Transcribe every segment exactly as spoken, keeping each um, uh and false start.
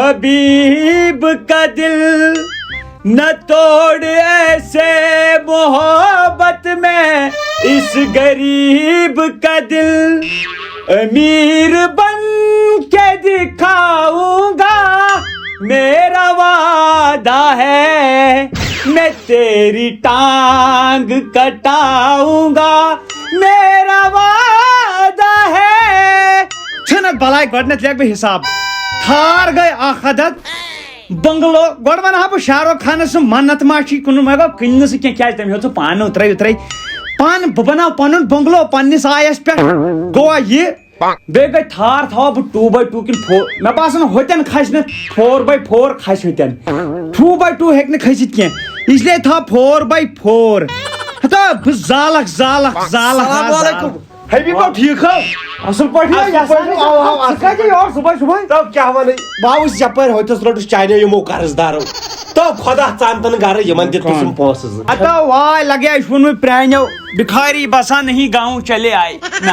حبیب کا دل نہ توڑ، ایسے محبت میں اس غریب کا دل۔ امیر بن کے دکھاؤں گا، میرا وعدہ ہے، میں تیری ٹانگ کٹاؤں گا، میرا وعدہ ہے۔ چھنت بلاے، گۄڈنیتھ لیکھ بہٕ حساب۔ تھار گٔے اکھ عدد۔ بنگلو، گۄڈٕ ونہٕ ہا بہٕ شاہ رخ خانس سُہ منت ما چھُے کُنُن، مگر کُنہِ نہٕ سُہ کینٛہہ، کیازِ تٔمۍ ہیوٚت سُہ پانہٕ اوترے اوترے۔ پان بہٕ بناو پنُن بنگلو پننِس آیس پٮ۪ٹھ۔ گوٚوا یہِ؟ بیٚیہِ گٔے تھار تھاوٕ بہٕ ٹوٗ باے ٹوٗ کِنہٕ فور، مےٚ باسان ہوٚتٮ۪ن کھسہِ نہٕ فور باے فور کھسہِ ہوٚتٮ۪ن۔ ٹوٗ باے ٹوٗ ہیٚکہِ نہٕ کھٔسِتھ کینٛہہ، اس لیے تھاو فور باے فور۔ ہتا بہٕ زالکھ، زالکھ، زالکھ، السلام زالکھ۔ علیکم۔ حبیب بابا، ٹھیٖک ہو؟ اصل پٲٹھۍ۔ اصل پٲٹھۍ، اوا، اوا، ژٕ کتہِ یور صبحٲے صبحٲے؟ تب کیٛاہ ونے؟ بہٕ آوُس یپٲرۍ، ہوٚتٮ۪س روٚٹُس چانیو یِمو قرض دارو۔ تو خۄدا ژانتن گرٕ، یِمن دِتُس یِم پونٛسہٕ زٕ۔ ہتا واے لگے، اَسہِ ووٚنمُت پرٛانیو، بِکھاری بسان نہیں گاؤں چلے آئے۔ نہ،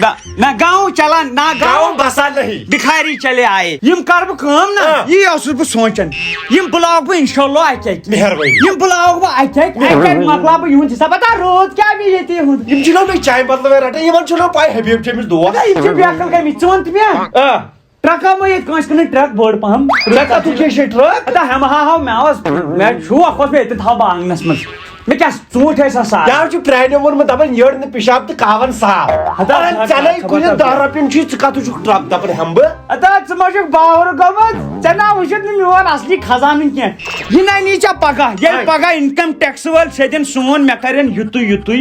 گا-، نہ گاؤں چلان، نہ گاؤں گاؤں بسان نہیں۔ بِکھاری چلے آئے۔ یِم کر بہٕ کٲم نہ، آ۔ یی اوسُس بہٕ سونٛچان۔ یِم بُلاوکھ بہٕ انشاءاللہ اَکہِ اَکہِ۔ مہربٲنی۔ یِم بُلاوکھ بہٕ اَکہِ اَکہِ، اَکہِ اَکہِ مۄکلاو بہٕ یِہُنٛد حساب۔ پتہ روٗد کیٛاہ مےٚ ییٚتہِ یِہُنٛد؟ یِم چھِنہ مےٚ چانہِ بدلہٕ وۄنۍ رٹان، یِمن چھُنہ پَے حبیب چھِ أمِس دوس۔ پتہ یِم چھِ بے عقل گٔمٕتۍ، ژٕ وَن تہٕ مےٚ۔ آ۔ ٹرکا ما ییٚتہِ کٲنٛسہِ کٕنٕنۍ ٹرک بٔڑ پہم؟ ژےٚ کَتھ چھےٚ شےٚ ٹرک؟ ہتا ہٮ۪مہٕ ہا ہاو مےٚ اوس، مےٚ شوق اوس مےٚ ییٚتہِ تھاوٕ بہٕ آنٛگنَس منٛز۔ مےٚ کیٛاہ ژوٗنٛٹھۍ ٲسۍ آسان؟ کیٛاہ چھُ پرٛانیو ووٚنمُت، دَپان یٔڑ نہٕ پِشاب تہٕ کاوَن صاف۔ ہتا، اَہَن، ہتا، ژےٚ نَے ہتا، کُنہِ ہتا۔ دَہ رۄپیَن چھُے، ژٕ کَتھ چھُکھ ٹرک دَپان ہٮ۪مہٕ بہٕ؟ ہتا، ژٕ ما چھُکھ باورٕ گوٚمُت؟ ژےٚ نا وٕچھُتھ نہٕ میون اَصلی خزانہٕ کینٛہہ۔ یہِ نَے نی ژےٚ پَگاہ، ییٚلہِ آے۔ پَگاہ اِنکَم ٹیکس وٲلۍ سیٚدٮ۪ن سون مےٚ کَرن یُتُے یُتُے۔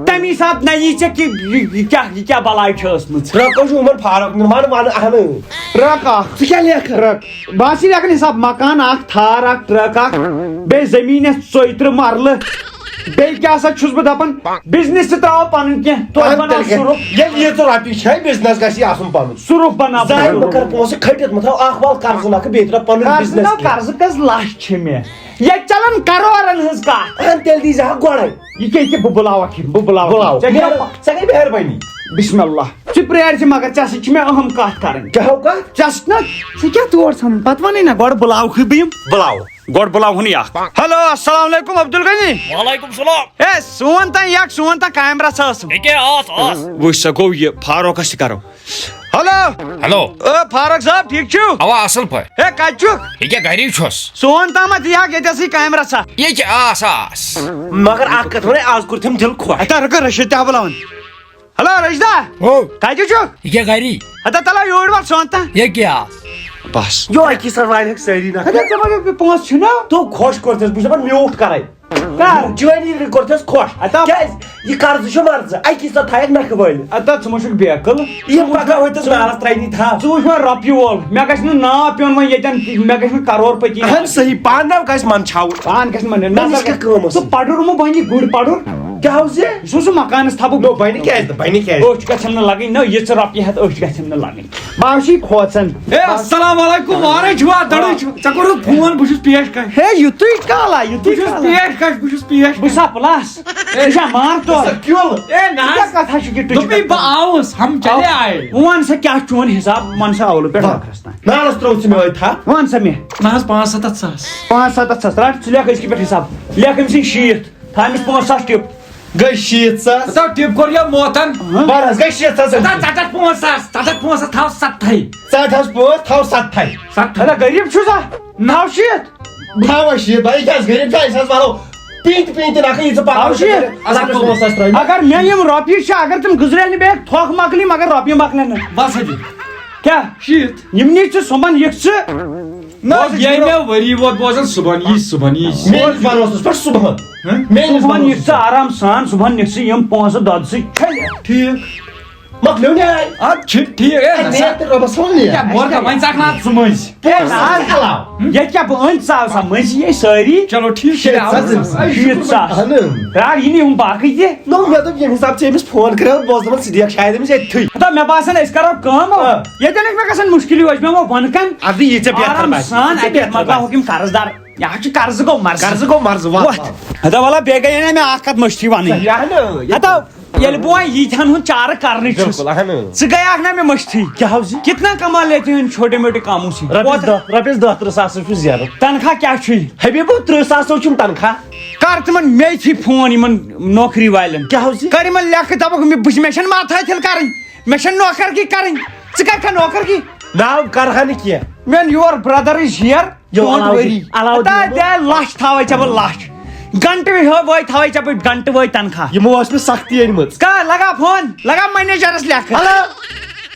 تَمی ساتہٕ نہ یی ژےٚ کہِ یہِ، یہِ کیٛاہ، یہِ کیٛاہ بلاے چھِ ٲسمٕژ۔ ٹرٛک حظ چھُ عمر فاروق، نِوان وَنہٕ اَہنہٕ۔ ٹرٛک اَکھ۔ ژٕ کیٛاہ لیکھٕ؟ ٹرٛک۔ بہٕ ہسا لیکھان حِساب، مکان اَکھ، تھار اَکھ، ٹرٛک اَکھ، بیٚیہِ زٔمیٖن یَتھ ژۄیہِ تٕرٛہ مَرلہٕ۔ بیٚیہِ کیٛاہ سا چھُس بہٕ دَپان، بِزنِس تہِ ترٛاوو پَنُن کینٛہہ، توتہِ اَہَن بَناو تیٚلہِ کیٛاہ؟ سُرُف۔ ییٚلہِ ییٖژٕ رۄپیہِ چھےٚ، بِزنِس گژھِ آسُن پَنُن۔ سُرُف بَناو زَن بہٕ پَنُن۔ کَرٕ پونٛسہٕ کھٔٹِتھ، مطلب، اَکھ وَل قرضہٕ نَکھٕ، بیٚیہِ ترٛاو پَنُن قرضہٕ بِزنِس نہ، کینٛہہ۔ قرضہٕ کٔژ لَچھ چھِ مےٚ؟ ییٚتہِ چَلان کَرورَن ہٕنٛز کَتھ۔ اَہَن تیٚلہِ دیٖزِ ہا گۄڈَے۔ یہِ کیٛاہ، یہِ کیٛاہ بہٕ بُلاوَکھ یِم، بہٕ بُلاوَکھ بُلاو۔ یِم۔ ژےٚ کیٛاہ مہربٲنی، ژےٚ گٔے مہربٲنی۔ بِسمِ اللہ۔ ژٕ پرٛٲرۍ زِ مگر ژےٚ سۭتۍ چھِ مےٚ اہم کَتھ کَرٕنۍ۔ کیٛاہ ہو کَتھ؟ ژےٚ سۭتۍ نہ، ژٕ کیٛاہ تور ژھٕنُن؟ پَتہٕ وَنٕے نہ، گۄڈٕ بُلاوکھٕے بہٕ یِم۔ بُلاو۔ گۄڈٕ بُلاوہُن یہِ اَکھ۔ ہیلو، السلام علیکم عبدالغنی۔ وعلیکم السلام۔ ہے، سون تام یہِ اَکھ، سون تام کامہِ رَژھا ٲسٕم۔ یہِ کیٛاہ آس، آس؟ وٕچھ سا گوٚو یہِ، فاروقَس تہِ کَرو۔ ہیلو۔ ہیلو۔ او فاروق صٲب، ٹھیٖک چھِو؟ اوا، اَصٕل پٲٹھۍ۔ ہے، کَتہِ چھُکھ؟ یہِ کیٛاہ گَری چھُس؟ سون تامَتھ یہِ اَکھ ییٚتہِ ٲسٕے کامہِ رَژھا۔ یہِ کیٛاہ آس، آس؟ مگر اَکھ کَتھ وَنے، آز کوٚر تٔمۍ دِل خۄش۔ ہتا رُکو، رٔشیٖد تہِ ہا بُلاوُن۔ ہیلو، رٔشیٖدا۔ او۔ کَتہِ چھُکھ؟ یہِ کیٛاہ گَری؟ ہتا تَلہ یور وَل سون تام۔ یہِ کیٛاہ آس؟ بَس۔ یو اَکی ساتہٕ والہِ ہَکھ سٲری نَکھٕ۔ ہتا ژےٚ ما پونٛسہٕ چھُنہ؟ تو خۄش کوٚرتھَس، بہٕ چھُس دَپان میوٗٹھ کَرَے۔ کر؟ جوانی کوٚرتھَس خۄش۔ اتا۔ کیٛازِ؟ یہِ قرضہٕ چھُ مرضہٕ، اَکی ساتہٕ تھایَکھ نَکھٕ وٲلِتھ۔ اتا ژٕ ما چھُکھ بے عقل؟ یہِ پَگاہ ہوٚتِس نالَس ترٛاینی تھَپھ۔ ژٕ وٕچھ وۄنۍ رۄپیہِ وول، مےٚ گژھِ نہٕ ناو پیوٚن وۄنۍ ییٚتٮ۪ن، مےٚ گژھِ نہٕ کَرور پٔتی۔ اَہَن صحیح، پانہٕ نہ گژھِ منٛدچھاوُن۔ پانہٕ گژھِ نہٕ منٛدچھاوُن۔ مےٚ نِش کیٛاہ کٲم ٲس؟ ژٕ پَڑُر مہٕ بَنہِ یہِ گُرۍ پَڑُر۔ کیٛاہ اوس یہِ؟ یہِ چھُ سُہ مکانَس تھَپُک۔ نو، بَنہِ کیٛازِ نہٕ؟ بَنہِ کیٛازِ؟ أچھ گژھن نہٕ لَگٕنۍ، نہ، یِژھ رۄپیہِ ہٮ۪تھ أچھ گژھن نہٕ لَگٕنۍ۔ بہٕ ہا چھُس یہِ کھوژان۔ ہے، السلام علیکم، وارے چھُوا؟ دَرٕے چھُ۔ ژےٚ کوٚرُتھ فون، بہٕ چھُس پیش کش۔ ہے، یُتُے کالا، یُتُے بہٕ چھُس کالا۔ پیش کش، بہٕ چھُس پیش بہٕ کش۔ چھُسا پٕلس؟ ہے، ژٕ چھا مار تور؟ ژٕ کیُل۔ ہے، نہ ژٕ کیٛاہ حظ۔ کتھا چھُکھ یہِ ٹُچہِ دوٚپمَے کران؟ بہٕ آوُس، ہم چلے آئے۔ وۄنۍ وَن سا کیٛاہ چون حساب، وَن سا اولہٕ پٮ۪ٹھ ٲخرس تام۔ نالس ترٛوو ژٕ مےٚ أتھۍ تھپھ۔ وَن سا مےٚ۔ نہ حظ، پانٛژھ ستتھ ساس۔ پانٛژھ ستتھ ساس، رَٹ ژٕ لیکھ أزکہِ پٮ۪ٹھ حساب۔ لیکھ أمۍ سٕنٛدۍ شیٖتھ۔ تھاو أمِس پانٛژھ ساس ٹِپ۔ گٔے شیٖتھ ساس۔ ہتا ٹِپ کوٚر یا موتن۔ بَر حظ گٔے شیٖتھ ساس۔ ہتا ژَٹَکھ پانٛژھ ساس، ژَٹَکھ پانٛژھ ساس، تھاو ستتھَے۔ ژَٹھ حظ پانٛژھ، تھاو ستتھَے۔ ستتھَے۔ ہتا غریٖب چھُ سا؟ نَو شیٖتھ۔ بہٕ تھاوَے شیٖتھ، بھائی، کیٛازِ غریٖب چھا؟ أسۍ حظ والو پیٖنٛتہِ پیٖنٛتہِ نَکھٕ، یہِ ژٕ پَکھ نَو شیٖتھ۔ اَصٕل پٲٹھۍ پانٛژھ ساس ترٛٲومٕتۍ۔ اگر مےٚ یِم رۄپیہِ چھِ، اگر تِم گُزرن نہٕ بیٚیہِ تھۄکھ مۄکلہِ، مگر رۄپیہِ مۄکلن نہٕ۔ وَس ہا دِ۔ کیٛاہ؟ شیٖتھ۔ یِم نی ژٕ صُبحن، یِکھ ژٕ۔ نہ، بوز ییٚلہِ مےٚ ؤری ووت بوزان، صُبحن یی، صُبحن یی۔ میٲنِس بھروسس پٮ۪ٹھ صُبحن۔ ہہ؟ میٲنِس صُبحن بھروسس یِکھ ژٕ پٮ۪ٹھ۔ آرام سان، صُبحن یِکھ ژٕ یِم پونٛسہٕ دۄدٕ سۭتۍ چھٔلِتھ۔ ٹھیٖک۔ مۄکلیو نیاے۔ اَدٕ چھِ ٹھیٖک، ہے، اے، نہ سا۔ نیت تہِ رۄبس حوالہٕ نیت۔ کیٛاہ، بہٕ وَنہٕ، وۄنۍ ژَٹھ نہ اَتھ ژٕ مٔنٛزۍ۔ پونٛسہٕ نہ حظ۔ علاوٕ۔ ییٚتہِ کیٛاہ بہٕ أنۍ ژاو سا مٔنٛزۍ یہِ سٲری؟ چلو، ٹھیٖک چھُ، شیٖتھ ساس۔ شیٖتھ ساس۔ اہن۔ رار یہِ نہٕ یِم باقٕے تہِ۔ نو، مےٚ دوٚپ، ییٚمہِ حساب ژےٚ أمِس فون کریوٚو، بہٕ اوسُس دَپان، ژٕ دِکھ شاید أمِس أتھٕے۔ ہتا مےٚ باسان، أسۍ کرو کٲم، آ۔ ییٚتٮ۪ن نہٕ مےٚ گژھن مُشکِلٕے، وۄنۍ چھُ مےٚ وۄنۍ بۄنہٕ کَنہِ۔ اَدٕ یہِ ژےٚ بہتر آرام باسہِ۔ سان، یہِ ژےٚ اَتہِ بہتر مۄکلاوہوکھ باسہِ۔ یِم قرض دار۔ یہِ حظ چھُ قرضہٕ گوٚو مرضہٕ۔ قرضہٕ گوٚو مرضہٕ، وَتھ، وَتھ۔ وَتھ۔ ہتا وَلہ، بیٚیہِ گٔیے نہ مےٚ اَکھ کَتھ مٔشتھٕے وَنٕنۍ۔ یہِ ہا نہٕ، یہِ ہتا، ییٚلہِ بہٕ وۄنۍ ییٖتہن ہُنٛد چارٕ کرنٕے چھُس، بِلکُل، اہن۔ ژٕ گٔیاکھ نا مےٚ مٔشتھٕے۔ کیٛاہ حظ؟ کِتنا کما لیتے ہو ان چھوٹے موٹے کاموں سے؟ رۄپیَس دَہ، رۄپیَس دَہ تٕرٛہ ساس رۄپیہِ زینان۔ تنخواہ کیٛاہ چھُے؟ حبیبو، تٕرٛہ ساس حظ چھُم تنخواہ۔ کر تِمن مے تھی فون، یِمن نوکری والٮ۪ن۔ کیٛاہ حظ یہِ؟ کر یِمن لیکھٕ، دپکھ مےٚ، بہٕ چھُس، مےٚ چھَنہٕ ماتھا تِل کرٕنۍ، مےٚ چھَنہٕ نوکرگی کرٕنۍ۔ ژٕ کر کھا نوکرگی؟ ناو کرٕ ہا نہٕ کینٛہہ۔ میون یور brother is here۔ U, don't علاؤدیٖن، worry۔ علاؤدیٖن۔ ہتا دے لچھ تھاوے ژےٚ بہٕ لچھ۔ گنٹہٕ ہیو وٲے تھاوے ژےٚ بہٕ گنٹہٕ وٲے تنخواہ۔ یِمو ٲس مےٚ سختی أنۍ مٕژ۔ کا لگا فون، لگا منیجرس لیکھٕ۔ ہیلو،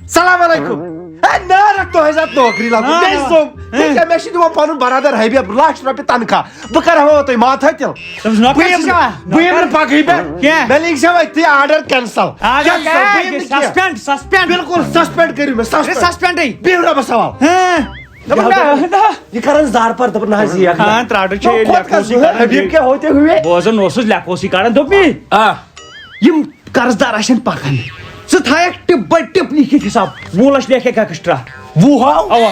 سلام علیکم۔ اے نارک، تۄہہِ ٲس اتھ نوکری لگُن۔ ہاں۔ مےٚ چھِ سوم، ہاں۔ مےٚ کیٛاہ، مےٚ چھِ دِوان پنُن برادر حبیب لچھ رۄپیہِ تنخواہ۔ بہٕ کرٕ ہاوو تۄہہِ ماتھا تِل۔ تٔمِس نوکر بہٕ چھِ یِمہٕ، دِوان۔ بہٕ یِمہٕ نہٕ پکہٕے پٮ۪ٹھ۔ کینٛہہ۔ مےٚ لیکھِ سا وۄنۍ تُہۍ آرڈر کینسل۔ آرڈر کینسل، بہٕ یِمہٕ نہٕ کینٛہہ۔ Suspend, suspend. بِلکُل سسپینڈ کٔرِو مےٚ، اے، سسپینڈ۔ سسپینڈٕے۔ بِہِو رۄبس حوال۔ ہاں۔ دَپان، نہ، نہ۔ یہِ کران زار پار، دَپان، نہ حظ، یہِ اکھ ہاں، ترٛاٹہٕ چھِ نہ، یہِ خۄد لیکھوسٕے کھسو، کران۔ حبیب کیٛاہ ہوتے ہوئے؟ بوزان اوسُس، لیکھوسٕے کران، دوٚپمَے۔ آ۔ یِم قرض دار آسن پکان، ژٕ تھایکھ ٹِپ بے ٹِپ لیکھِتھ حساب، وُہ لچھ لیکھکھ ایکسٹرا۔ وُہ ہاو؟ اوا۔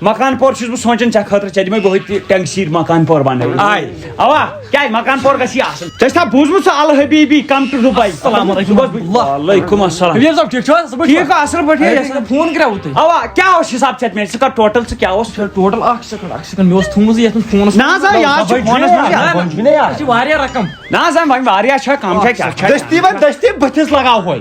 مکان پور چھُس بہٕ سونٛچان ژےٚ خٲطرٕ، ژےٚ دِمَے بہٕ ہُتہِ ٹینگ سیٖر مکان پور بنٲوِتھ۔ آے۔ اوا۔ کیٛازِ مکان پور گژھِ یہِ آسُن؟ ژےٚ چھا بوٗزمُت سُہ الحبیبی come to Dubai؟ السلام علیکم۔ صُبحس بہٕ، وعلیکم السلام۔ حبیب صٲب، ٹھیٖک چھِو حظ؟ صُبحس ٹھیٖک، اَصٕل پٲٹھۍ۔ ہے، فون کریاوُ تۄہہِ؟ اوا، کیٛاہ اوس حساب ژےٚ مےٚ؟ ژٕ کر ٹوٹل، ژٕ کیٛاہ اوس؟ ٹوٹل اکھ سیکنڈ، اکھ سیکنڈ، مےٚ اوس تھوٚومُت یتھ منٛز فونس نہ حظ، آ، یہِ حظ چھُ فونس منٛز۔ نہ، نہ، نہ۔ یہِ چھِ واریاہ رقم۔ نہ حظ، وۄنۍ واریاہ چھا، کم چھا، کیٛاہ چھا؟ دٔستی وۄنۍ دٔستی بٕتھِس لگاو ہۄے۔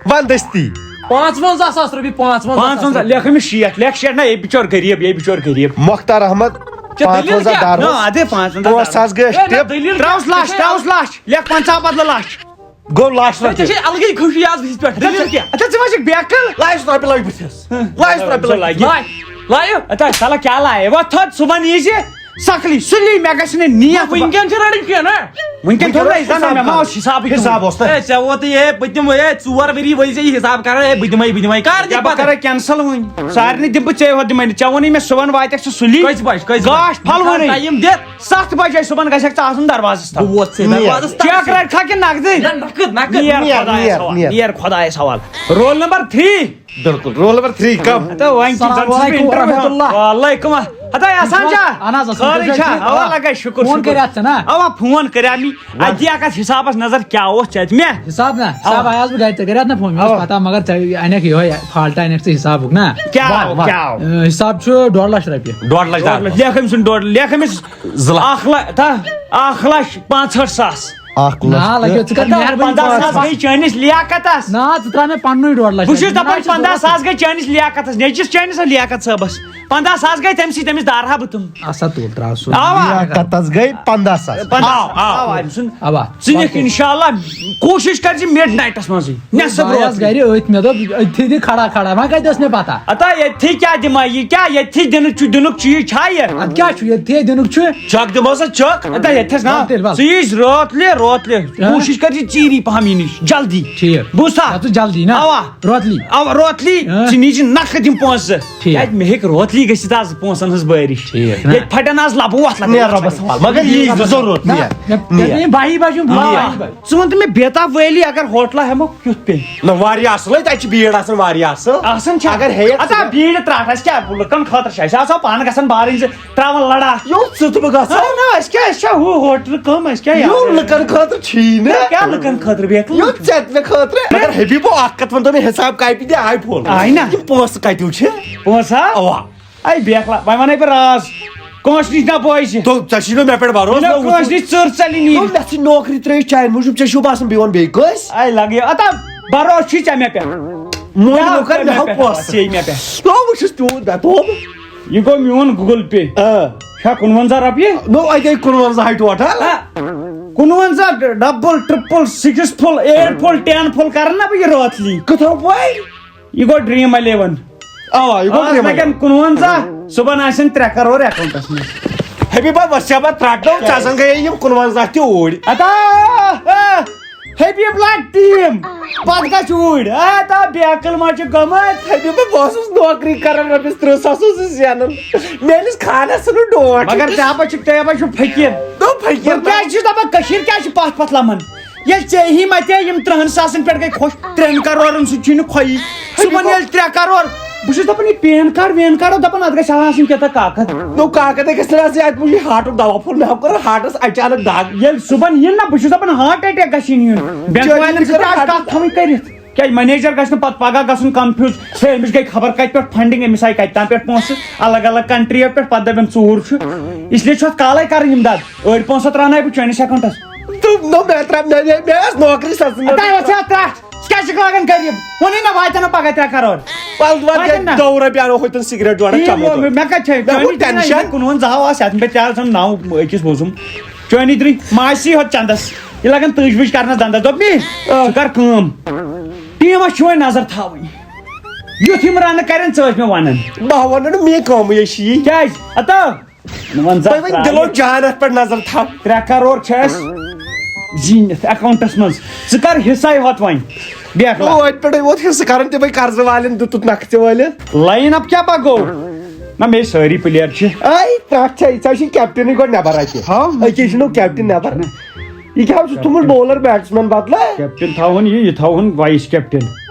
وۄنۍ دٔستی۔ پانٛژوَنٛزاہ ساس رۄپیہِ، پانٛژوَنٛزاہ ساس پانٛژوَنٛزاہ، رۄپیہِ۔ لیکھ أمِس شیٹھ، لیکھ شیٹھ، نہ، یہِ بِچور غریٖب، یہِ بِچور غریٖب۔ مۄختار احمد، ژےٚ دٔلیٖل پانٛژوَنٛزاہ کیٛاہ؟ دار نہ، اوس۔ اَدے پانٛژوَنٛزاہ دار۔ پانٛژھ ساس گٔے اَسہِ ہے، نہ، ٹِپ۔ دٔلیٖل ترٛاوُس کیٛاہ؟ لچھ، ترٛاوُس لچھ، لیکھ پنٛژاہ بدلہٕ لچھ۔ گوٚو لچھ ہے، ژےٚ رۄپیہِ۔ چھے الگٕے خوشی آز بٕتھِس پٮ۪ٹھ۔ دٔلیٖل کیٛاہ؟ اچھا، ژٕ ما چھکھ بیکل؟ لچھ رۄپیہِ لگہِ بٕتھِس۔ ہہ، لچھ رۄپیہِ لگہِ۔ لایہِ، لایہِ۔ اتا سالا کیٛاہ لایہِ؟ وۄتھ تھوٚد، صُبحن یی زِ سکلی سُلی، مےٚ گژھِ نہٕ نیت۔ وٕنکٮ۪ن چھِ رڑٕنۍ کینٛہہ نا؟ وٕنکٮ۪ن تھوٚد نہ، حساب مےٚ ما اوس حسابٕے حساب تھوٚمُت۔ اوس تۄہہِ۔ اے، ژےٚ ووتُے، اے، پٔتِم، اے، ژور ؤری ؤے ژےٚ یہِ حساب کران، اے، بہٕ دِمے، بہٕ دِمے۔ کر دِکھ کیٛاہ بہٕ پتہٕ؟ کرے کینسل وۄنۍ؟ سارنٕے دِمہٕ بہٕ، ژےٚ یوت دِمے نہٕ۔ ژےٚ ووٚنُے مےٚ صُبحن واتکھ ژٕ سُلی۔ کٔژِ بجہِ، کٔژِ بجہِ؟ گاش پھلوٲنٕے۔ ٹایم دِتھ۔ ستھ بجے صُبحن گژھکھ ژٕ آسُن دروازس تل۔ بہٕ ووت ژےٚ نیر۔ دروازس تل۔ چیک رٹکھا کِنہٕ نقدٕے؟ نہ، نقد، نقد۔ نیر نیر، خۄدایس نیر، حوال۔ نیر۔ نیر خۄدایس حوال۔ Roll number three. بِلکُل، رول نمبر تھری کم؟ تہٕ وۄنۍ کیٛاہ السلام زن چھُس بہٕ علیکم انٹرویو ورحمۃ ہٮ۪وان۔ اللہ۔ وعلیکم۔ ہتا احسان چھا؟ اہن حظ، اصل خٲرٕے پٲٹھۍ چھا؟ چھُ۔ اوا، آ۔ لگے شُکر، فون شُکر۔ کریاتھ ژےٚ نا؟ اوا، فون کریاو مےٚ۔ اَدٕ دِ اکھ اتھ حسابس نظر، کیٛاہ اوس ژےٚ اتہِ مےٚ؟ حساب نا؟ حساب اوا۔ آیاس بہٕ گرِ، ژےٚ کریاتھ نا فون؟ مےٚ اوس اوا۔ پتہ، مگر ژےٚ انکھ یِہوٚے فالٹ انکھ ژٕ حسابُک نا؟ کیٛاہ، واہ، واہ۔ کیٛاہ؟ اۭں، حساب چھُ ڈۄڈ لچھ رۄپیہِ۔ ڈۄڈ لچھ دار۔ لیکھ أمۍ سُنٛد ڈۄڈ، لیکھ أمِس زٕ لچھ۔ اکھ لچھ، تہ، اکھ لچھ پانٛژہٲٹھ ساس۔ اکھ لچھ نا، تہٕ لگیو، ژٕ کر ہتا، مہربٲنی پنٛداہ ساس پانٛژھ گٔے چٲنِس لیاقتس۔ نا، ژٕ ترٛاو مےٚ پننُے ڈۄڈ لچھ۔ بہٕ چھُس دپان، پنٛداہ ساس گٔے چٲنِس لیاقتس، نیٚچِس چٲنِس لیاقت صٲبس۔ پنٛداہ ساس گٔے تٔمۍ سٕے، تٔمِس دارہا بہٕ تِم۔ آ، سا تُل، ترٛاو سُہ۔ اوا۔ لیاقتس گٔے پنٛداہ ساس۔ پنٛداہ ساس۔ اوا۔ اوا، أمۍ سُنٛد۔ اوا۔ ژٕ نِکھ انشاءاللہ، کوٗشِش کر زِ مِڈ نایٹس منٛزٕے۔ نٮ۪صٕب بہٕ آیس روتلہِ۔ گرِ أتھۍ، مےٚ دوٚپ، أتھی دِ کھڑا کھڑا، وۄنۍ کتہِ ٲس مےٚ پتہ؟ ہتا ییٚتھی کیٛاہ دِمہٕ یہِ، کیٛاہ ییٚتھی دِنُک چھُ، دِنُک چیٖز چھا یہِ؟ اتھ کیٛاہ چھُ، ییٚتھی دِنُک چھُ؟ چک دِمو سا چک۔ ادا یتھس نا، ول تیٚلہِ ول۔ ژٕ یِیٖزِ روتلہِ، روتلہِ۔ ہاں۔ کوٗشِش کر زِ ژیٖری پہم یِنٕچ، جلدی۔ ٹھیٖک۔ بوٗزتھا؟ ژٕ جلدی نا؟ اوا۔ روتلی۔ اوا، روتلی۔ ہاں۔ ژٕ نیٖزِ نقد یِم پونٛسہٕ۔ ٹھیٖک۔ کیٛازِ مےٚ ہیٚکہِ روتلی گٔژھِتھ آز پونٛسن ہٕنٛز بٲرِش۔ ٹھیٖک۔ ییٚتہِ پھٹن آز لبہٕ وۄتھ لگان۔ نیر رۄبس حوال۔ مگر یی ضروٗرت، نہ، نیر۔ مےٚ، مےٚ نیر۔ پیٚیہِ باہی بجہِ ہُنٛد نیر۔ باہی بجہِ۔ ژٕ وَن تہٕ مےٚ، بیتاب ویلی اگر ہوٹلہ ہٮ۪مو، کیُتھ پیٚیہِ؟ نہ، واریاہ اصل، تتہِ چھِ بیٖڑ آسان واریاہ اصل۔ آسان چھا؟ اگر ہیٚیَکھ اَتھ ژٕ آ بیٖڑ ترٛٹھ، اَسہِ کیٛاہ لُکن خٲطرٕ چھِ، اَسہِ آسان پانہٕ گژھان بارٕنۍ زٕ ترٛاوان لڑا۔ یوٚت ژٕ تہٕ بہٕ گژھو۔ نہ، نہ، أسۍ کیٛاہ، أسۍ چھا ہُہ ہوٹلہٕ کٲم، أسۍ کیٛاہ یہِ یوٚت لُکن خٲطرٕ چھی نہٕ۔ نہ، کیٛاہ لُکن خٲطرٕ بیٚیہِ؟ یوٚت ژےٚ تہِ مےٚ خٲطرٕ۔ مگر حبیبو، اکھ کتھ ؤنۍ تو مےٚ، حساب کاپی دِ آے فون۔ آے نہ۔ یِم پونٛسہٕ کتیُک چھِ؟ پونٛسہٕ ہا؟ اوا۔ اے بیکھلا، وۄنۍ وَنے بہٕ راز، کٲنٛسہِ نِش نہ بوزِ۔ تو ژےٚ چھُے نہٕ مےٚ پٮ۪ٹھ بھروسہٕ، نہ نہ کٲنٛسہِ وُچھ۔ نِش ژٔر ژَلہِ نی۔ تو مےٚ ژھٕنۍ نوکری ترٛٲیِتھ چانہِ موٗجوٗب، ژےٚ چھُو باسان بیٚیہِ وَنہٕ بیٚیہِ کٲنٛسہِ؟ اے لگے، اَتا بھروسہٕ چھُے ژےٚ مےٚ پٮ۪ٹھ؟ مۄنٛگ کیٛاہ نہٕ کر، مےٚ ہاو کیٛاہ پونٛسہٕ۔ پٮ۪ٹھ؟ یہِ مےٚ پٮ۪ٹھ۔ تو وٕچھُس چون بے توبہٕ۔ یہِ گوٚو میون Google Pay۔ آ۔ چھا کُنوَنزاہ رۄپیہِ؟ نو، اَتے کُنوَنزاہ ٹوٹل۔ آ، کُنوَنزاہ، double، triple، six full، eight full، ten full کرن نا بہٕ یہِ رٲتلی۔ کٕتھو پٲے؟ یہِ گوٚو Dream Eleven۔ اوا، یہِ گوٚو آز Dream Eleven۔ لگن کُنوَنزاہ، صُبحن آسن ترٛےٚ کرور اکاؤنٹس منٛز۔ حبیبا، وۄنۍ ژےٚ بہٕ ترٛٹنو، ژےٚ زن گٔیے یِم کُنوَنزاہ تہِ اوٗرۍ۔ اتا، آ، حبیب اللہ ٹیم، پتہٕ گژھ اوٗرۍ۔ اتا، بے عقل ما چھُ گوٚمُت؟ حبیبا، بہٕ اوسُس نوکری کران، رۄپیس ترٕٛہ ساس اوسُس زینان۔ میٲنِس خانس ژھٕنُن ڈوٹھ۔ مگر ژےٚ ہا چھُکھ، ژےٚ ہا چھُکھ فقیٖر۔ دوٚپ فقیٖر بہٕ کیٛازِ چھُس دپان، کٔشیٖر کیٛازِ چھِ پتھ پتھ لمان؟ ییٚلہِ ژےٚ ہی متے یِم ترٕٛہن ساسن پٮ۪ٹھ گٔے خۄش، ترٛٮ۪ن کرورن سۭتۍ چھُے نہٕ خۄیی۔ صُبحن ییٚلہِ ترٛےٚ کرور، بہٕ چھُس دَپان، یہِ پین کارڈ وین کارڈ اوس دَپان، اَتھ گژھِ آسٕنۍ کیٛاہ تام کاکد۔ نو کاکد ہے گژھِ نہٕ آسٕنۍ، اَتہِ وُچھ یہِ ہارٹُک دوا پھوٚل، مےٚ ہا کوٚر ہارٹَس اچانک دگ۔ ییٚلہِ صُبحن یِن نا، بہٕ چھُس دَپان، ہارٹ اٹیک گژھِ یِنۍ یُن۔ بینک چٲنۍ والٮ۪ن سۭتۍ فِکر آسہِ ہارٹَس کَتھ تھاوٕنۍ کٔرِتھ۔ کیٛازِ منیجر گژھِ نہٕ پَتہٕ پَگاہ گژھُن کنفیوٗز، ہے، أمِس گٔے خبر کَتہِ پٮ۪ٹھ فنڈنگ، أمِس آیہِ کَتہِ تام پٮ۪ٹھ پونٛسہٕ، الگ الگ کنٹری پٮ۪ٹھ، پَتہٕ دَپن ژوٗر چھُ۔ اس لیے چھُ اَتھ کالے کَرٕنۍ اِمداد۔ أڑۍ پونٛسہٕ ترٛاوناوے بہٕ چٲنِس اکاونٹس۔ تہٕ نو مےٚ ترٛاو، مےٚ، مےٚ، مےٚ ٲس نوکری سَزٕنۍ۔ اَتھ آیہِ وَژھِ اَتھ ترٛٹھ۔ ژٕ کیٛازِ چھُکھ لاگان غریٖب؟ ووٚنُے نہ، واتن نہٕ پگاہ ترٛےٚ کرور۔ وَلہٕ وَلہٕ واتن نہ۔ دَہ رۄپیہِ اَنو ہوٚتٮ۪ن سِگریٹ جوڑا مےٚ چَمو ووٚن، تہٕ۔ مےٚ کَتہِ چھےٚ؟ مےٚ چٲنی گوٚو ٹٮ۪نشَن۔ کُنوُہَن زٕ ہاو آسہِ، اَتھ مےٚ تہِ آسَن نَو أکِس ووٚزُم۔ چٲنی درٕے ماسی ہوت چندس۔ یہِ لگان تُج وُج کرنس دندس۔ دوٚپنی، آ۔ ژٕ کر کٲم۔ ٹیٖمس چھِ وۄنۍ نظر تھاوٕنۍ۔ یُتھ یِم رنہٕ کرن، ژٕ ٲسۍ مےٚ ونان۔ بہٕ ہا ونہٕ نہٕ، مےٚ کٲمٕے چھِ یی۔ کیٛازِ؟ ہتو۔ نہٕ وۄنۍ زانٛہہ تۄہہِ وۄنۍ ترٛاوٕے۔ دِلو جانس پٮ۪ٹھ نظر تھاو۔ ترٛےٚ کرور چھِ اَسہِ زیٖنِتھ اکاونٹس منٛز۔ ژٕ کر حصے ہوت وۄنۍ۔ بیکھ لا۔ وۄنۍ پٮ۪ٹھے ووت حصہٕ کرن تِمے قرضہٕ والٮ۪ن، دیُتُتھ نقدٕ وٲلِس۔ لاین اپ کیٛاہ پکو؟ نہ، مےٚ سٲری پٕلیر چھِ۔ اے، تَتھ چھا، ژےٚ چھُے کیپٹنٕے گۄڈٕ نٮ۪بر اَتہِ۔ ہاو۔ أکے چھُنو کیپٹن نٮ۪بر۔ یہِ کیٛاہ چھُ تُمُل بولر بیٹسمین بدلہٕ؟ کیپٹن تھاوُن یہِ، یہِ تھاوُن وایِس کیپٹن۔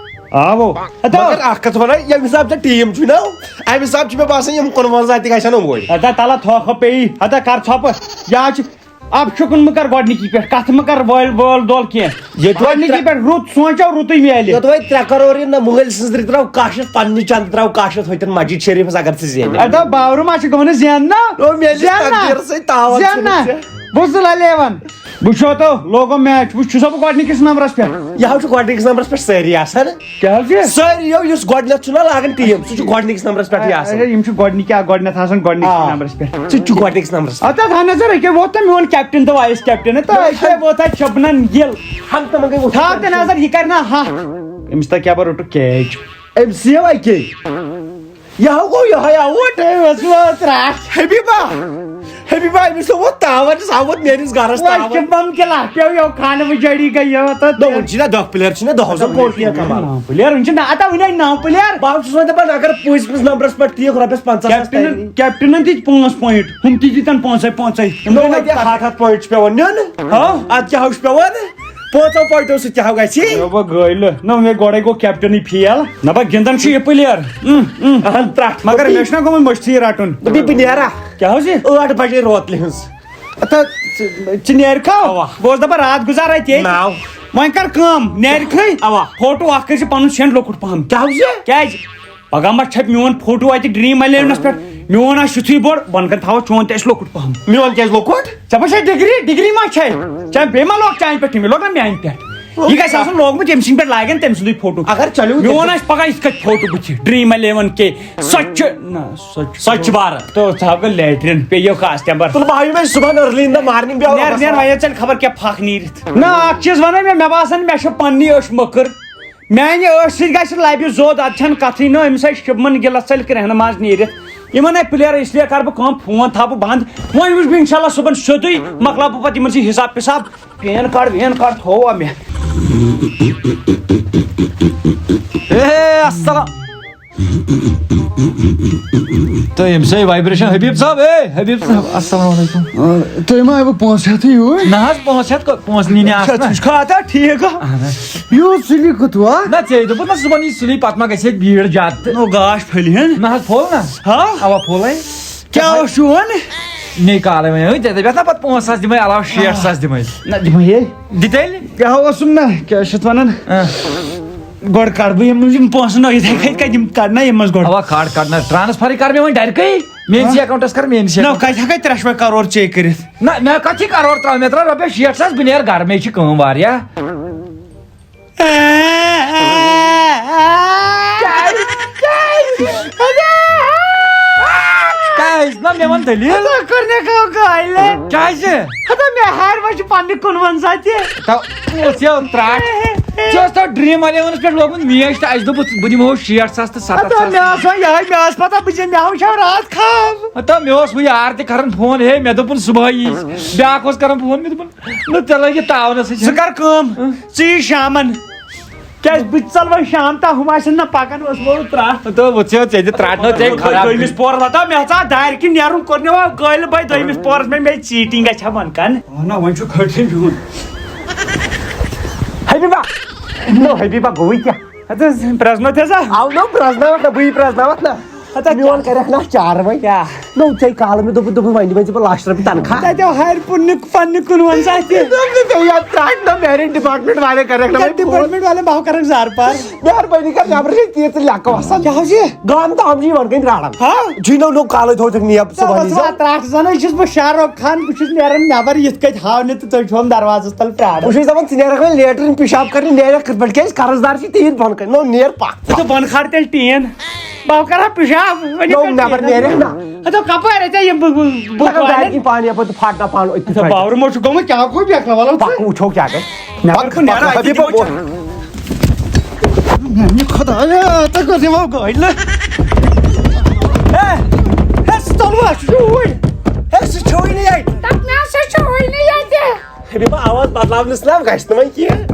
آوو۔ ہتا۔ مگر اکھ کتھ ونہٕ، ییٚمہِ حساب ژےٚ ٹیٖم چھُے نا، امہِ حساب چھُ مےٚ باسان یِم کُنوَنزاہ تہِ گژھن یِموے۔ ہتا تلا تھوکھ پیٚیی، ہتا کر ژھۄپہٕ۔ یا چھِ اب شُکُن مہٕ کر گۄڈنِکی پٮ۪ٹھ، کتھ مہٕ کر وٲلۍ وٲل دول کینٛہہ۔ ییٚتہِ وۄنۍ گۄڈنِکی ترٛےٚ پٮ۪ٹھ رُت سونٛچو، رُتُے میلہِ۔ یوٚت وۄنۍ ترٛےٚ کرور یِن نہ، مٲلۍ سٕنٛز رِترٛاو کاشت، پننہِ چندٕ ترٛاو کاشت، ہوٚتٮ۪ن مسجد شریفس اگر ژٕ زینکھ۔ ادا باورٕ ما چھُ گوٚمُت زینہٕ نا؟ او میلہِ زینہٕ نا؟ تقدیٖرسٕے تاوان زینہٕ نا؟ چھُنہٕ ژےٚ۔ بہٕ زٕ للیوان۔ وٕچھو تو، لوگو میچ، وٕچھ، چھُسا بہٕ گۄڈٕنِکِس نمبرس پٮ۪ٹھ؟ یہِ حظ چھُ گۄڈٕنِکِس نمبرس پٮ۪ٹھ سٲری آسان۔ کیٛاہ حظ یہِ؟ سٲری یو، یُس گۄڈٕنٮ۪تھ چھُنہ لاگان ٹیٖم، سُہ چھُ گۄڈٕنِکِس نمبرس پٮ۪ٹھٕے آسان۔ اچھا، یِم چھِ گۄڈٕنِکۍ، آ، گۄڈٕنٮ۪تھ آسان گۄڈٕنِکِس آ۔ نمبرس پٮ۪ٹھ۔ سُہ تہِ چھُ گۄڈٕنِکِس نمبرس پٮ۪ٹھ۔ اَتھ حظ نظر، أکیاہ ووت تہٕ میون کیپٹن تہٕ وایِس کیپٹن تہٕ أکیاہ ووت اَتہِ شبنم گِل۔ ہم تِمن گٔے وُٹھ۔ تھاو تہِ نظر، یہِ کرِ نا ہا۔ أمِس تۄہہِ کیٛاہ بہٕ روٚٹُکھ کیچ؟ أمۍ سٕے اَکے۔ یہِ ہا گوٚو یِہوٚے آوُٹ۔ ہے، اوس یہِ ترٛٹھ۔ حبیبہ، حبیبہ، أمِس چھُ ووت تاوَن، سُہ آوُت میٲنِس گرس وۄنۍ تاوَن۔ چھِ بم کِلا پیوٚو یو خانہٕ وٕجٲڑی گٔے یو تہٕ نہ، وۄنۍ چھِنہ دَہ پٕلیر چھِنہ دَہو زَن کوٚر کینٛہہ کمال۔ نَو پٕلیر، وۄنۍ چھِ نہ، اَتھ وٕنے نَو پٕلیر۔ بہٕ حظ چھُس وۄنۍ دَپان، اگر پٲنٛژمِس نمبرس پٮ۪ٹھ ٹھیٖک رۄپیَس پنٛژاہ ساس کیپٹنن، تَرِ۔ کیپٹنن دِتۍ پانٛژھ پوینٹ، ہُم تہِ دِتن پانٛژے پانٛژے۔ یِم نو گٔے وۄنۍ نہ ہَتھ ہَتھ پوینٹ چھِ پٮ۪وان نیُن۔ ہاں؟ اَتھ کیٛاہ ہُہ چھُ پٮ۪وان؟ پانٛژو پوینٹو سۭتۍ کیٛاہ ہُہ گژھِ؟ نہ، بہٕ گٔے نہٕ۔ نہ، مےٚ گۄڈَے گوٚو کیپٹنٕے فیل۔ نہ، بہٕ گِنٛدان چھُ یہِ پٕلیر۔ اۭں، اۭں۔ اہن، ترٛٹھ۔ مگر مےٚ چھُنہ گوٚمُت مٔشتھٕے یہِ رَٹُن۔ دوٚپُے بہٕ نیرا۔ کیٛاہ حظ یہِ؟ ٲٹھ بجے روتلہِ ہٕنٛز۔ اَتھ ژٕ، ژٕ نیرکھا؟ اَوا۔ بہٕ اوسُس دَپان راتھ گُزار اَتہِ۔ ناو۔ وۄنۍ کر کٲم، نیرکھٕے۔ اَوا۔ فوٹو اکھ کٔرۍ زِ پنُن سینڈ لۄکُٹ پہم۔ کیٛاہ حظ یہِ؟ کیٛازِ؟ پگاہ ما چھپہِ میون فوٹو اَتہِ ڈرٛیٖم الیونس پٮ۪ٹھ؟ میون آسہِ یُتھُے بوٚڑ، بۄنہٕ کَنہِ تھاوو چون تہِ اَسہِ لۄکُٹ پہم۔ میون کیٛازِ لۄکُٹ؟ ژےٚ ما چھے ڈگری؟ ڈگری ما چھے؟ ژےٚ بیٚیہِ ما لوگ چانہِ پٮ۪ٹھ؟ مےٚ لوگ نہ میانہِ پٮ۪ٹھ۔ یہِ گژھِ آسُن لوگمُت ییٚمہِ سٕنٛدِ پٮ۪ٹھ لاگن تٔمۍ سُنٛدُے فوٹو۔ اگر چلیو میون تیٚلہِ۔ آسہِ پگاہ یِتھ کٔنۍ فوٹو بٕتھِ، ڈرٛیٖم الیون کے، سۄچھ، نہ، سۄچھ، سۄچھ بھارت۔ تو ژٕ ہاو گٔے لیٹرین، پیٚیو خاص تمبر۔ تُلہٕ بہٕ ہاوٕ وۄنۍ صُبحن early in the morning بیٛاکھ نیر، نیر، مسلہٕ۔ وۄنۍ ییٚلہِ ژےٚ خبر کیٛاہ پھکھ نیٖرِتھ۔ نہ، اکھ چیٖز وَنے مےٚ، مےٚ باسان مےٚ چھِ پننی أچھ مٔکٕر۔ میانہِ أچھ سۭتۍ گژھِ لبہِ زوٚد، اتھ چھنہٕ کتھٕے، نہ أمِس آسہِ شُبمن گِلس ژلہِ کرٛیٚہنہٕ منٛز نیٖرِتھ۔ یِمن ہے پٕلیر، اس لیے کرٕ بہٕ کٲم، فون تھاوٕ بہٕ بنٛد۔ وۄنۍ وٕچھ بہٕ انشاءاللہ صُبحن سیوٚدُے، مۄکلاو بہٕ پتہٕ یِمن سۭتۍ حساب پِساب۔ پین کارڈ وین کارڈ تھووا مےٚ۔ اے، السلام۔ تہٕ ییٚمہِ سۭتۍ وایبریشن، حبیب صٲب، اے، حبیب صٲب، السلام علیکم۔ آ، تُہۍ ما آیوٕ پونٛسہٕ ہٮ۪تھٕے یور؟ نہ حظ، پونٛسہٕ ہٮ۪تھ کو-، پونٛسہٕ نِنہِ آسہٕ نہ۔ ژٕ چھُکھا اَتھ ٹھیٖک؟ اہن حظ۔ یہِ اوس سُلی کُتھ وا؟ نہ، ژےٚ دوٚپُتھ نہ صُبحن یی سُلی، پتہٕ ما گژھِ ییٚتہِ بیٖڑ زیادٕ تہٕ۔ نو گاش پھٔلۍ ہن۔ نہ حظ، پھوٚل نہ۔ ہا؟ اوا، پھوٚلے۔ کیٛاہ اوس چون؟ مے کالے وۄنۍ، ہے، ژےٚ دَپیٚتھ نہ پتہٕ پانٛژھ ساس دِمے علاوٕ، شیٹھ ساس دِمے۔ نہ دِمے ہے۔ دِتیٚلہِ؟ کیٛاہ اوسُم نہ، کیٛاہ چھِ اَتھ وَنان؟ آ۔ گۄڈٕ کَڑٕ بہٕ یِم، یِم پونٛسہٕ نہ، یِتھَے کٔنۍ کَتہِ یِم کَڑٕ نہ یِم منٛز گۄڈٕ؟ اَوا، کَڑ، کَڑ نہ، ٹرٛانسفَرٕے کَر مےٚ وۄنۍ ڈَرِ کٔہۍ؟ میٛٲنِسٕے ہا؟ اٮ۪کاوُنٛٹَس کَر، میٛٲنِسٕے نہ، اٮ۪کاوُنٛٹَس۔ کَتہِ ہٮ۪کَے ترٛےٚ شوے کَرور ژے کٔرِتھ؟ نہ، مےٚ کَتھ چھِ کَرور ترٛاوُن؟ مےٚ ترٛاو رۄپیَس شیٹھ ساس، بہٕ نیرٕ گَرٕ، مےٚ چھِ کٲم واریاہ۔ کیٛازِ؟ کیٛازِ؟ کیٛازِ؟ نہ، مےٚ وَن دٔلیٖل۔ ژٕ کوٚر مےٚ کٲم کالہِ۔ کیٛازِ؟ ہتا مےٚ ہارِ وۄنۍ چھُ پننہِ کُنوَنزاہ تہِ۔ تو، اوس یہِ ترٛٹھ۔ ژےٚ اوس تَتھ ڈرٛیٖم الیونَس پٮ۪ٹھ لوگمُت میچ تہٕ اَسہِ دوٚپُتھ بہٕ دِمہو شیٹھ ساس تہٕ سَتَتھ ساس۔ ہتا مےٚ ٲس وۄنۍ یِہوٚے، مےٚ ٲس پَتہ بہٕ چھَس، مےٚ وٕچھو راتھ خواب۔ ہتا مےٚ اوس وۄنۍ یار تہِ کَران فون، ہے مےٚ دوٚپُن صُبحٲیی۔ بیٛاکھ اوس کَران فون، مےٚ دوٚپُن نہ، ژےٚ لَگہِ تاونَس سۭتۍ۔ ژٕ کَر کٲم، ژٕ یہِ شامَن۔ کیٛازِ بہٕ تہِ ژَلہٕ وۄنۍ شام تام، ہُم آسن نہ پَکان، اوس ووٚن ترٛٹھ۔ تہٕ وۄنۍ ژےٚ، ژےٚ دِ ترٛٹھ نہ، ژےٚ خراب۔ دوٚیمِس پورَس ہَتا مےٚ ہَسا دارِ کِنۍ نیرُن کوٚر مےٚ وۄنۍ گٲلۍ بَے دوٚیمِس پورَس، مےٚ، مےٚ چیٖٹِنٛگ گژھِ ہا بۄن کَن۔ اَہَن نہ، وۄنۍ چھُ کھٔٹۍ میون۔ حبیبہ، نو حبیبہ گوٚوٕے کیٛاہ؟ ہتہٕ حظ، پرٛزنٲوتھ حظ آ۔ او نو، پرٛزناوتھ نہ، بٕے پرٛزناوتھ نہ۔ ہتا میون کیٛاہ؟ کریکھ نہ چار وۄنۍ۔ کیٛاہ؟ نو، ژےٚ کالہٕ مےٚ دوٚپُتھ، دوٚپُتھ وۄنۍ دِ وۄنۍ ژےٚ بہٕ لچھ رۄپیہِ تنخواہ۔ تتہِ آو ہرِ پُننہِ پننہِ کُنوُہن ساتہِ۔ دوٚپ مےٚ، ژےٚ یتھ ترٛٹھ نہ میرین ڈپارٹمنٹ والے کریکھ نہ وۄنۍ فون۔ ڈپارٹمنٹ والے بہٕ کرکھ زارٕ پار۔ مہربٲنی کر، نٮ۪برٕ چھِ تیٖژ ژٕ لیکہٕ وسان۔ کیٛاہ حظ یہِ؟ گام تام چھِ یِوان کٔنۍ راران۔ ہا؟ جی نو، نو کالے تھوو ژےٚ نیب صبحن یی زِ۔ ترٛٹھ زنٕے چھُس بہٕ شاہ رخ خان، بہٕ چھُس نیران نٮ۪بر یِتھ کٔنۍ ہاونہِ تہٕ تُہۍ چھِو دروازس تل پرٛاران۔ بہٕ چھُس دپان، ژٕ نیرکھ وۄنۍ لیٹرین پیشاب کرنہِ، نیرکھ کِتھ پٲٹھۍ؟ کیٛازِ قرض دار چھِ تیٖتۍ بۄن کٔنۍ۔ نو، نیر پکھ۔ ژٕ بۄن کھار تیٚلہِ ٹیٖن۔ بہٕ کرٕ ہا پیشاب، وۄنۍ نو، یِتھ پٲٹھۍ نٮ۪بر ٹیٖن۔ نیرکھ نا۔ ہتو کپٲرۍ ژےٚ یِم بہٕ، بہٕ، بہٕ لگاو کالٮ۪ن؟ دارِ کِنۍ پانہٕ یپٲرۍ تہٕ پھٹ نہ پانہٕ أتھۍ اچھا، پھٹہِ۔ باورٕ ما چھُ گوٚمُت؟ کیٛاہ گوٚو بیکھلا؟ وَلہٕ ژٕ۔ پکھ وٕچھو کیٛاہ گژھِ۔ نٮ۪بر کُن نیرو، پکھ، اَتی پکھ، دِمو پکھ۔ چا-، میٛانہِ خۄدایا، ژےٚ کٔر یِمو گٲڑۍ نہ۔ ہے، ہے، سُہ ژوٚلوا، سُہ چھُ اوٗرۍ۔ ہے، سُہ چھُے نہٕ ییٚتہِ۔ تَتھ نہ سا چھُے نہٕ ییٚتہِ۔ ہے، بیٚیہِ ما آواز بدلاونَس نہ گژھِ نہٕ وۄنۍ کینٛہہ۔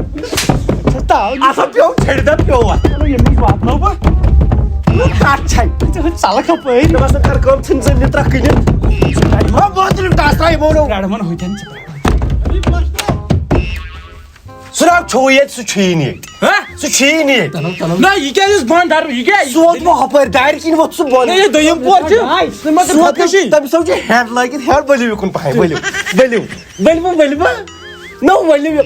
ژٕ تاو نہٕ۔ اَتھ ہا پیوٚو، ژھیٚڑِ دَب پیوٚو اَتھ۔ چلو، ییٚمہِ نِش واتناو بہٕ۔ نہ، کَتھ چھَے؟ ژٕ ژَلَکھ اَپٲرۍ۔ مےٚ باسان، کَر کٲم، ژھٕن زٔمیٖن ترٛکھ کٕنِتھ۔ ما بٲتلِم ٹاس ترٛاو یِمو نو۔ پرٛاڑٕ وَن ہوٚتٮ۪ن ژٕ۔ سُہ ناو چھُوٕے ییٚتہِ، سُہ چھُیی نہٕ ییٚتہِ۔ ہہ؟ سُہ چھُیی نہٕ ییٚتہِ۔ تَلو، تَلو۔ نہ، یہِ کیٛازِ یُس بۄن دَر، یہِ کیٛاہ؟ سُہ ووت وۄنۍ ہُپٲرۍ، دارِ کِنۍ ووت سُہ بۄن۔ نہ، یہِ دوٚیِم پور چھُ۔ آے، سُہ ما سُہ چھُ ووت خۄدکٔشی؟ تٔمِس، تٔمِس حظ چھُ ہٮ۪ڈ لٲگِتھ، ہٮ۪ڈ ؤلِو یُکُن پَہَم، ؤلِو، ؤلِو، ؤلِو، ؤلِو، ؤلِو۔ نو ؤلِو یہِ۔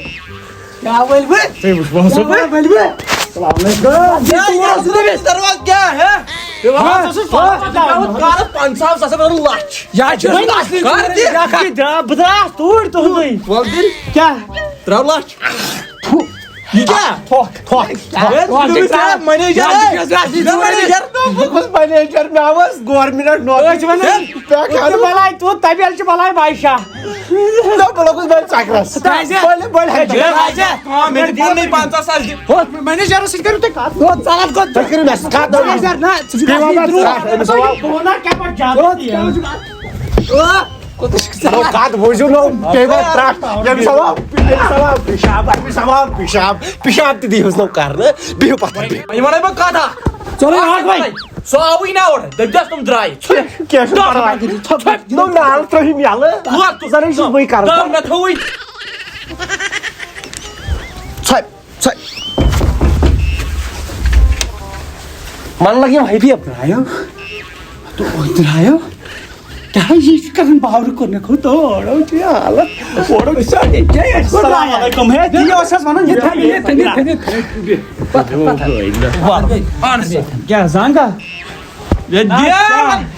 کیٛاہ ؤلِو؟ تُہۍ وٕچھِو حظ۔ کیٛاہ ؤلِو؟ السلام علیکم۔ یہِ تور اوس نہٕ أمِس۔ دروازٕ کیٛاہ، ہے؟ ہے، وَن حظ، ژٕ اوسُس پَنُن پَتہٕ کَرُن۔ کَرُن پنٛژاہ ساس، ژٕ کَرُن لَچھ۔ یہِ حظ چھُ وۄنۍ اَصلی کَر دِ۔ یہِ حظ چھُ درٛا-، بہٕ درٛاس توٗرۍ تُہُنٛدُے۔ وَلہٕ تیٚلہِ۔ کیٛاہ؟ ترٛےٚ لَچھ۔ یہِ کیٛاہ؟ تھۄکھ، تھۄکھ، تھۄکھ۔ ہے، تھۄکھ، ژٕ چھُکھ ترٛاو۔ مَنیجَر، ہے، مےٚ حظ چھُ مےٚ مَنیجَر۔ مےٚ اوس مَنیجَر، مےٚ اوس گورمِنٹ نوکری۔ أسۍ چھِ وَنان، پٮ۪ٹھ اُردو اَنُن۔ بَلاے توٗت، تَبہِ حظ چھِ بَلاے بادشاہ۔ نہ، بہٕ لوٚگُس وۄنۍ چکرس۔ کیٛازِ؟ بٔلۍ، بٔلۍ، ہے، ہے، جِگر، ہے، جِگر۔ آ، مےٚ دِ پنٕنۍ پنٛژاہ ساس دِ۔ ہُتھ مینیجرس سۭتۍ کٔرِو تُہۍ کتھ۔ ہُتھ ژٕ کتھ گوٚو؟ تُہۍ کٔرِو مےٚ سۭتۍ کتھ۔ مینیجر، نہ، ژٕ چھُکھ بیٚیہِ وَن اَصلی ترٛٹھ، درٛوگ۔ أمِس وَن۔ بہٕ وَنہٕ کیٛاہ پَتہٕ زیادٕ ہُتھ تہِ۔ کیٛاہ چھُکھ اَتھ؟ آ، کوٗتاہ چھُکھ ژٕ نو، کتھ بوٗزِو نو، بیٚیہِ وَن ترٛٹھ۔ ییٚمِس وَن، ییٚمِس وَن، پیشاب، اَمِس وَن، پیشاب، پیشاب، پیشاب تہِ دِیٖوس نو کرنہٕ۔ بِہِو پَتھر، بِہِو۔ وۄنۍ وَنَے بہٕ کَتھ اَکھ۔ چلو، اَکھ وۄنۍ۔ سُہ آوٕے نا اورٕ، دٔپۍزٮ۪س تِم درٛاے۔ ژھۄپھ، کینٛہہ چھُنہٕ پَرواے۔ ژھۄپھ۔ نو نال ترٛٲوِم یَلہٕ۔ وَن تہٕ۔ زَنٕے چھُس بٕے کَران۔ دَہ مےٚ تھوٚوُے۔ ژھۄپھ، ژھۄپھ۔ من لَگہِ یِم حبیب۔ درٛایو۔ تو درٛایو۔ کیٛاہ یہِ چھُ کران باورٕ کوٚر مےٚ کھوٚت تورو چھُ یہِ حالت۔ اورو چھُ سارے جاے اَسہِ۔ السلام علیکم۔ ہے، تی اوس اَسہِ وَنان، یہِ تھاو، یہِ تھاو، یہِ تھاو۔ پَتھر، پَتھر۔ وَن۔ اَہَن حظ۔ کیٛاہ زنٛگا؟ یہِ دِ،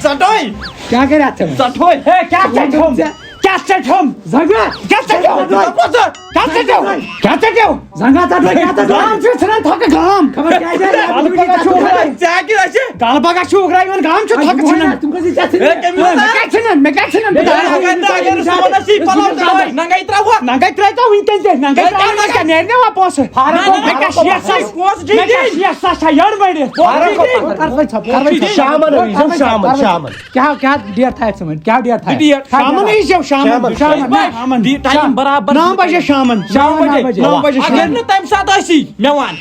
ژَٹوے۔ کیٛاہ کرِ اَتھ ژےٚ؟ ژَٹوے۔ ہے، کیٛاہ ژَٹہوم؟ کیٛاہ ژَٹہوم؟ زنٛگا، کیٛاہ ژَٹہوم؟ کیٛاہ ژَٹہوم؟ کیٛاہ ژَٹہوم؟ زنٛگا ژَٹوے، کیٛاہ ژَٹہوم؟ گام چھُ ژھٕنان تھۄکہٕ گام۔ خبر کیٛاہ چھِ؟ کَلہٕ پَگاہ چھُ اُگران۔ ژےٚ کیٛاہ چھِ؟ کَلہٕ پَگاہ چھُ اُگران یِوان، گام چھُ تھۄکہٕ ژھٕنان۔ تِم کٔژ ژےٚ ژھٕنہِ؟ ہے، کٔمِس ہے، مےٚ کَتہِ ژھٕنَن؟ مےٚ کَتہِ ژھٕنَن؟ بہٕ ہے، درٛاس۔ اگر نہٕ اگر نہٕ صُبحن ٲسی پَلو ترٛاوان، ننٛگَے ترٛاوہوکھ۔ ننٛگَے ترٛٲوۍ تو وٕنکٮ۪ن تہِ، ننٛگَے ہے، ترٛاوہوکھ، کیٛاہ کیٛاہ نیرِ مےٚ واپس؟ فارم نہ، نہ، کوٚت مےٚ کیٛاہ فارم کوٚت شیٹھ ساس، پونٛسہٕ چھِ مےٚ کیٛاہ دِنۍ۔ شیٹھ ساس چھا یٔڑ بٔڑِتھ؟ فارم کوٚت فارم کوٚت؟ شامَن حظ، یِم شامَن، شامَن۔ کیٛاہ، کیٛاہ ڈیٹ تھایَکھ ژٕ وۄنۍ؟ کیٛاہ ڈیٹ تھایَکھ؟ ڈیٹ؟ شامَن یی زیو، شامَن، شامَن۔ شامَن، شامَن۔ ڈی-، ٹایم برابر نَو بجے شامَن، نَو شامَن، بجے۔ نَو بجے اگر شامَن۔ نہٕ تَمہِ ساتہٕ ٲسی، مےٚ وَن،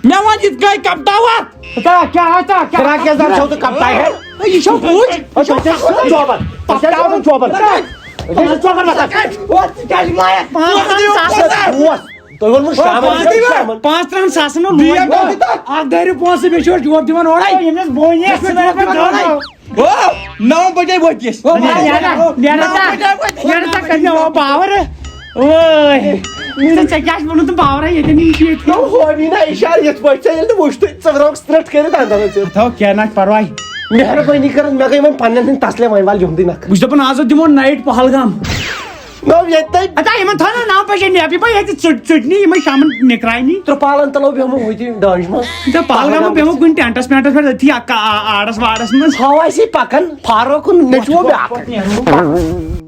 مےٚ وَن یِتھ کٔنۍ کَپٹاوَکھ۔ ہتا، کیٛاہ ہتا، کیٛاہ؟ فراق یزار چھو تو کپٹاے ہے۔ یہِ چھو بوٗج، یہِ چھو چوبَن۔ ژےٚ چھو چوبَن۔ ژےٚ چھو چوبَن وَسان۔ او، ژٕ کیٛازِ لایَکھ پانٛژھ تٕرٛہَن ساسَن؟ دوس، تۄہہِ ووٚنمُو شامَن، پانٛژھ، شامَن۔ پانٛژھ تٕرٛہَن ساسَن اوس لوٗکھ۔ اَکھ دٲرِو پونٛسہٕ، بیٚیہِ چھُ اورٕ جواب دِوان اورَے۔ ییٚمِس بونہِ آسہِ، سُہ دَپہِ اورَے۔ او، نَو بجے وٲتۍ أسۍ۔ او، نیرا، نیرا، نَو بجے وٲتۍ۔ نیرا، کَتہِ مےٚ آو پاوَر؟ اوے۔ ژےٚ، ژےٚ کیٛاہ چھُ ووٚنمُت تِم پاورا ییٚتٮ۪ن یِم چھِ ییٚتہِ؟ نو، ہومی نا اِشارٕ یِتھ پٲٹھۍ ژےٚ ییٚلہِ نہٕ وٕچھتُے، ژٕ روکھ سٕٹرٛٹھ کٔرِتھ اَندَر أژِتھ۔ ہتاو کینٛہہ نہ چھُ پَرواے۔ مہربٲنی کٔرِتھ، مےٚ گٔے وۄنۍ پنٛنٮ۪ن ہٕنٛدۍ تسلے، وۄنۍ وَل یِہُنٛدُے نَکھٕ۔ بہٕ چھُس دَپان آز دِمو نایٹ پہلگام۔ نو، ییٚتہِ تۄہہِ۔ ہتا یِمَن تھاو نہ نَو بجے نیبی، بہٕ ییٚتہِ ژٕٹ-، ژٕٹنی، یِمَے شامَن نِکراے نی۔ ترٛپالَن تَلو بیٚہمو ہوٚتہِ ڈانٛجہِ منٛز۔ تہٕ پہلگام بیٚہمو کُنہِ ٹٮ۪نٹَس وٮ۪نٹَس پٮ۪ٹھ أتھی اَکھ آ-، آ-، آڑَس واڑَس منٛز۔ ہوا آسی پَکان، فاروق کُن نیٚچوو بیٛاکھ۔